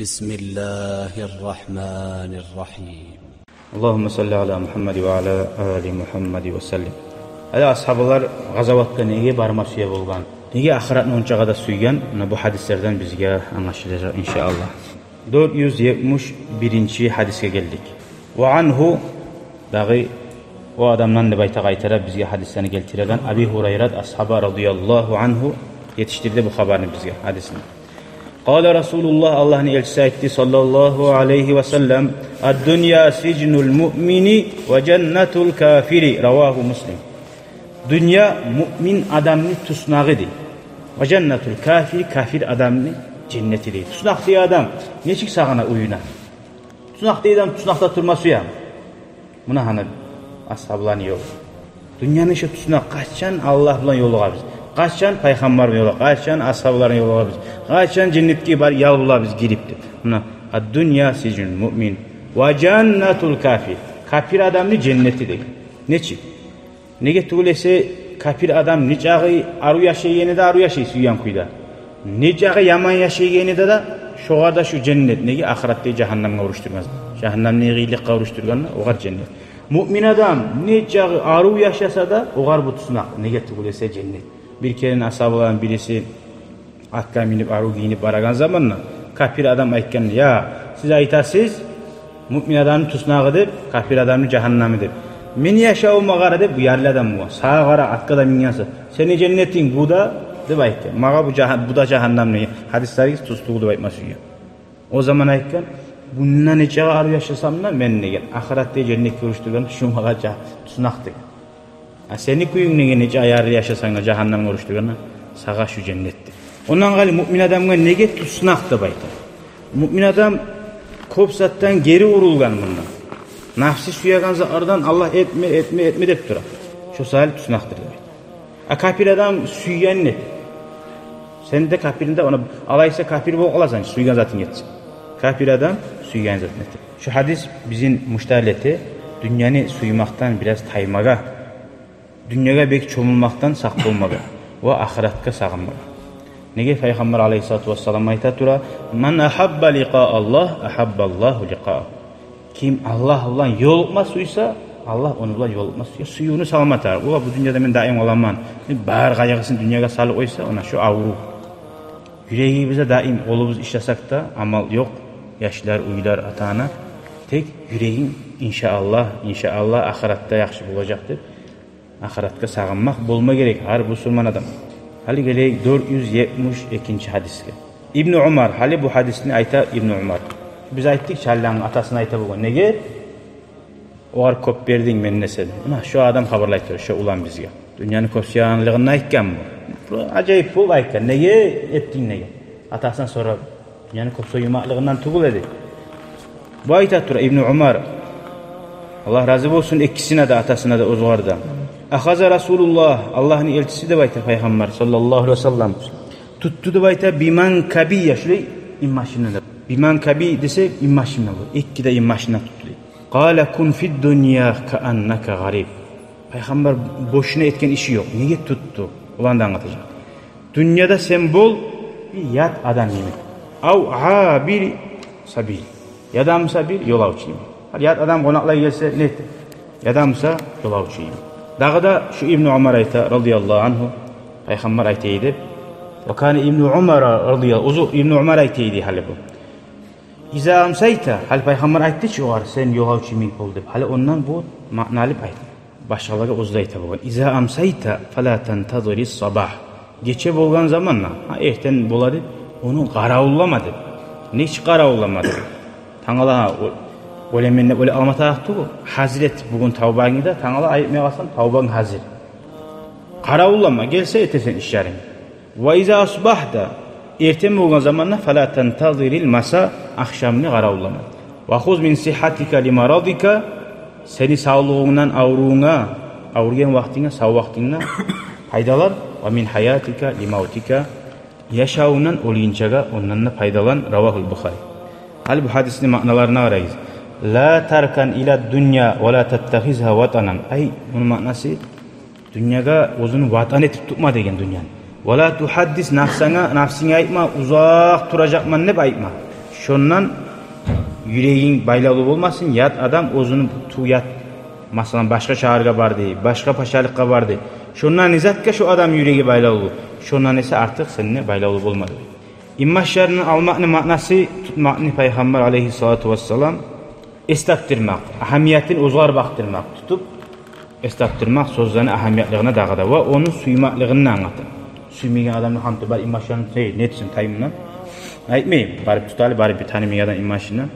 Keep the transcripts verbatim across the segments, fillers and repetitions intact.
بسم الله الرحمن الرحيم. اللهم صل على محمد وعلى آل محمد وسلم. Гьали асгьабалар гъазаватгъа неге барма сюе болгъан? Неге ахыратны ончакъы да сюйген? Муна бу гьадислерден бизге англашылажакъ, иншааллагь. Дёрт юз етмиш биринчи гьадисге гелдик. Ва ангьу, дагъы о адамдан деп айта къайтара бизге гьадислени гелтиреген Аби Гьурайрат асгьаба радияллагьу ангьу етишдирди бу хабарны бизге, гьадисни. Къала Расулуллагь, Аллагьны элчиси айтды, саллаллагьу алайгьи ва саллам: «Ад-дунья сижнул муъмини ва жаннатул кафири». Равагьу Муслим. Дюнья муъмин адамны туснагъы дей. Ва жаннатул кафири, кафир адамны женнети дей. Туснакъ дей адам нечик сагъына уьюне? Туснакъ дей адам туснакъда турма сюеми? Муна гьана асгьабаланы ёлу. Дюньяны шу туснакъ, къачан Аллагь булан ёлугъабыз, къачан пайхаммар булан ёлугъабыз, къачан асгьабалар булан ёлугъабыз, къачан женнетге бар ял булабыз гирип деп. Муна, ад-дунья сижнул муъмин ва жаннатул кафир. Капир адамны женнети деген. Нечик? Неге тюгюл эсе, капир адам нечакъы арив яшайгъаны да арив яшай сюйген кюйде. Нечакъы яман яшайгъаны да, да шогъар да шу женнет. Неге? Ахыратда жагьаннамгъа урушдургъан. Жагьаннамны къыйынлыкъгъа урушдургъанда, огъар женнет. Муъмин адам нечакъы арив яшаса да, огъар бу туснакъ. Неге тюгюл эсе женнет. Бир керен асгьабаланы бириси атгъа минип, арив гийинип барагъан заманда капир адам айтгъан: «Я, сиз айтасыз, муъмин адамны туснагъы деп, капир адамны жагьаннамы деп. Мени яшавума къара», — деп, бу ярлы адам болгъан. «Сагъа къара, атгъа да мингенсен. Сени женнетинг бу да», — деп айтгъан. «Магъа бу жагьан-, бу да жагьаннам», — деген. Гьадислеригиз тюз тюгюл деп айтма сюйген. О заман айтгъан: «Бундан нечакъы арив яшасам да мен, — деген, — ахыратда женнетге урушдургъан, шу магъа жа-, туснакъ», — деген. А сени кююнг неге, нечакъы арив яшасанг да, жагьаннамгъа урушдургъанда, сагъа шу женнет деп. Ондан къайры муъмин адамгъа неге туснакъ деп айта? Муъмин адам кёп затдан гери урулгъан мунда. Напсы сюеген затлардан Аллагь этме, этме, этме деп тура. Шо саялы туснакъдыр деп айта. А капир адам сюйгенин эте. Сен де капирни де, ону алайса капир болуп къаласан, сюйген затынг этсе. Капир адам сюйген затын эте. Шу гьадис бизин муштарлы эте дюньяны сюймекден бираз таймагъа, дюньягъа бек чомулмакъдан сакъ болмагъа ва ахыратгъа сагъынмагъа. Неге, Пайхаммар алайгьиссалату вассалам айта тура: «Ман агьабба ликъа Аллагь, агьабба Аллагьу ликъаагьу». Ким Аллагь булан ёлукъма сюйсе, Аллагь ону булан ёлукъма сюе. Сюювню салма тарыкъ. Ола, бу дюньяда мен даим къаламан. Мен бар къайгъысын дюньягъа салып къойса, она шу аврув. Юрегибизде даим, къолубуз ишлесек де, амал ёкъ. Яшлар, уьйлер, ата-ана. Тек юрегинг, иншааллагь, иншааллагь, ахыратда яхшы болажакъ деп, ахыратгъа сагъынмакъ болма герек гьар бусурман адам. Гьали гелейик дёрт юз етмиш экинчи гьадисге. Ибну Умар, гьали бу гьадисни айта Ибну Умар. Биз айтдыкъ, чалланы атасына айта болгъан. Неге? Огъар кёп бердинг мен десе. Муна шу адам хабарлай тура, шу улан бизге. Дюньяны кёп сюегенлигин айтгъан бу. Бу ажайып болуп айтгъан. Неге этдинг, неге? Атасына сорап. Дюньяны кёп сюймеклигинден тюгюл эди. Бу айта тура Ибну Умар, Аллагь рази болсун экисине де, атасына да, оьзюне де. Ахаза Расулуллагь, Аллагьны элчиси деп айта Пайхаммар саллаллагьу алайгьи ва саллам. Тутду деп айта, биманкабайя, шулай инбашымдан деп. Биманкабайя десе, инбашымдан бу. Эки де инбашымдан тутду дей. Къала: «Кун фид-дунья кааннака гъариб». Пайхаммар бошуна этген иши ёкъ. Неге тутду? Оланы да англатажакъ. Дюньяда сен бол бир ят адам йимик. Ав абири сабил. Яда буса бир ёлавчу йимик. Гьали ят адам къонакълагъа гелсе, не эте? Яда буса ёлавчу йимик. Дагъы да шу Ибну Умар айта, радияллагьу ангьу, Пайхаммар айта эди деп. Ва кана Ибну Умар радияллагьу, оьзю Ибну Умар айта эди гьали бу. Иза амсайта, гьали Пайхаммар айтды чы огъар, сен ёлавчу йимик бол деп. Гьали ондан бу маъналы айта. Башгъалагъа оьзю де айта болгъан. Иза амсайта фала тантазирис сабагь. Гече болгъан заманда, гьа, эртен бола деп, ону къаравуллама деп. Нечик къаравуллама деп? Тангала, гьа, о-, оьлемен деп оьле алма тарыкъ тюгюл. Гьазир эт бугюн тавбангны да, тангала айып этме къалсанг, тавбанг гьазир. Къаравуллама, гелсе этесен ишлеринг. Ва иза асбагьта, эртен болгъан заманда, фала тантазирил маса, ахшамны къаравуллама. Ва хуз мин сигьатика ли марадика, сени савлугъунгдан аврувунга, авругъан вакътинге, сав вакътинге пайдалан, ва мин гьаятика ли мавтика, яшавунгдан оьлгюнчеге ондан да пайдалан. Равагьул Бухари. Гьали бу гьадисни маъналарына къарайыкъ. Ла таркан ила дунья ва ла таттахизгьа ватанан. Ай, муну маънасы, дюньягъа оьзюню ватан этип тутма деген дюньяны. Ва ла тухаддис нафсанга, нафсинге айтма, узакъ туражакъман деп айтма. Шондан юрегинг байлавлу болмасын, ят адам оьзюню ту-, ят, масала, башгъа шагьаргъа барды, башгъа пачалыкъгъа барды. Шондан не затгъа шо адам юреги байлавлу, шондан эсе артыкъ сени байлавлу болмады. Инбашларындан алмакъны маънасы тутмакъны, Пайхаммар алейгьиссалату вассалам эс тапдырмакъ, агьамиятын оьзгер бакъдырмакъ, тутуп эс тапдырмакъ сёзлени агьамиятлыгъына дагъы да ва ону сюймеклигин англата. Сюймейген адамны гьантда бар инбашларын: «Гьей, нетсин, тай мундан, айтмайым, барып туталы, барып бир танымайгъан адам инбашындан».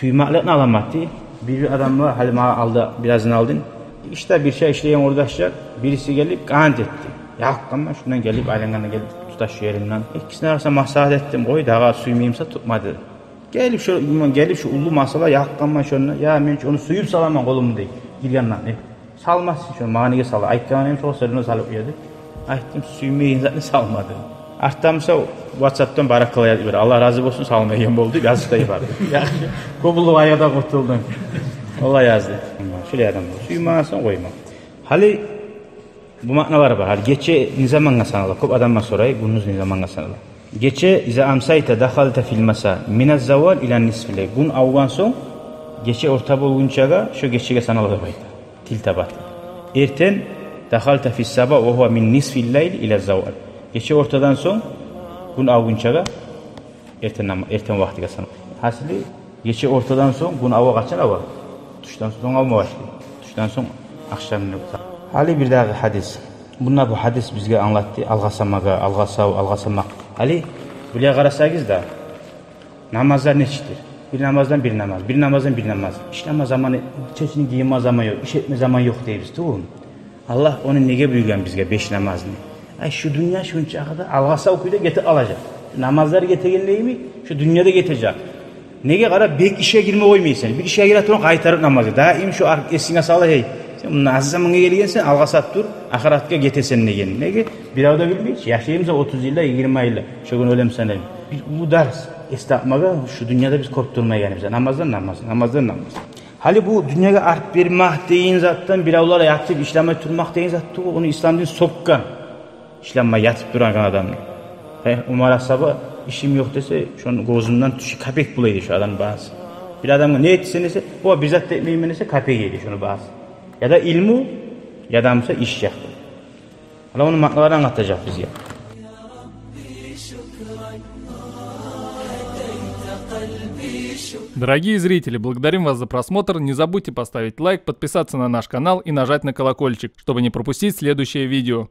Сюймекликни аламаты. Бир-бир адамлар, гьали магъа алда, бираздан алдын, ишде бир шай ишлейген къардашлар, бириси гелип къант этди. Ялкъгъанман шундан, гелип, айлангъанда гелип тута шу еримден. Экисине къараса, маслагьат этдим, къой, дагъы сюймеймсе тутма, деди. Гелип шо, гелип шо уллу масала, ялкъгъанман шондан. Я, мен шо, ону сююп саламан къолумну, дей, гиргенден. Э, салмасын шону, магъа неге сала? Айтгъан эдим, шо сёзюн салып къояды. Айтдым, сюймейген затны салма, дедим. Артда буса ватсапдан баракалла язып бере: «Аллагь рази болсун, салмайгъан болду», — деп язып да йиберди. Яхшы, кёп уллу къайгъыдан къутулдунг. Олай язды. Шолай адам бол. Сюймесенг, къойма. Гьали бу маъналар бар. Гьали гече не замангъа санала? Кёп адамдан сорай, гюндюз не замангъа санала? Гече, иза амсайта дахалта фил маса, миназ завал ила нисфил лайл. Гюн авгъан сонг, гече орта болгъунчагъа, шо гечеге санала деп айта. Тилтабат. Эртен, дахалта фис саба ва гьува мин нисфил лайл ила завал. Гече ортадан сонг, гюн авгъунчагъа, эртен нама-, эртен вакътиге санала. Гьасили, гече ортадан сонг гюн ава къачан ава? Тюшден сонг авма башлай. Тюшден сонг ахшамны. Гьали бирдагъы гьадис. Мунда бу гьадис бизге англатды алгъасамагъа, алгъасав, алгъасамакъ. Гьали булай къарасагъыз да, намазлар нечикдир? Бир намаздан бир намаз, бир намаздан бир намаз. Ишлеме заманы, чечинген, гийинме заман ёкъ, иш этме заман ёкъ дейбиз тюгюлмю? Аллагь ону неге буюргъан бизге, беш намазны? Ай, шу дюнья шунчакъы да алгъасав кюйде гетип къалажакъ. Намазлар гетеген йимик, шу дюнья да гетежек. Неге, къара, бек ишге гирме къоймайсан. Бир ишге гире тургъан, къайтарып намазгъа. Даим шо ар-, эсинге сала, гьей, сен мунда аз замангъа гелгенсен, алгъасап тур, ахыратгъа гетесен деген. Неге? Бирев де билмей чи, яшаймысан отуз йыл да, йигирма йыл да, шо гюн оьлемсен эми. Бир уллу дарс эс тапмагъа, шу дюньяда биз кёп турмайгъаныбыз. Намаздан намаз, намаздан намаз. Гьали бу дюньягъа арт бермек деген затдан, биревлер ятып ишлемей турмакъ деген зат тюгюл, ону ислам дин сёкген. Ишлемей ятып турагъан адамны. Гьей, Умар асгьаба, ишим ёкъ десе, шону гёзюнден тюшюп капек бола эди шо адамны багьасы. Бир адамгъа не этесен десе, о, бир зат да этмеймен десе, капек эди шону багьасы. Яда илму, яда буса иш якъда. Ана ону маъналарын англатажакъ бизге. Дорогие зрители, благодарим вас за просмотр. Не забудьте поставить лайк, подписаться на наш канал и нажать на колокольчик, чтобы не пропустить следующее видео.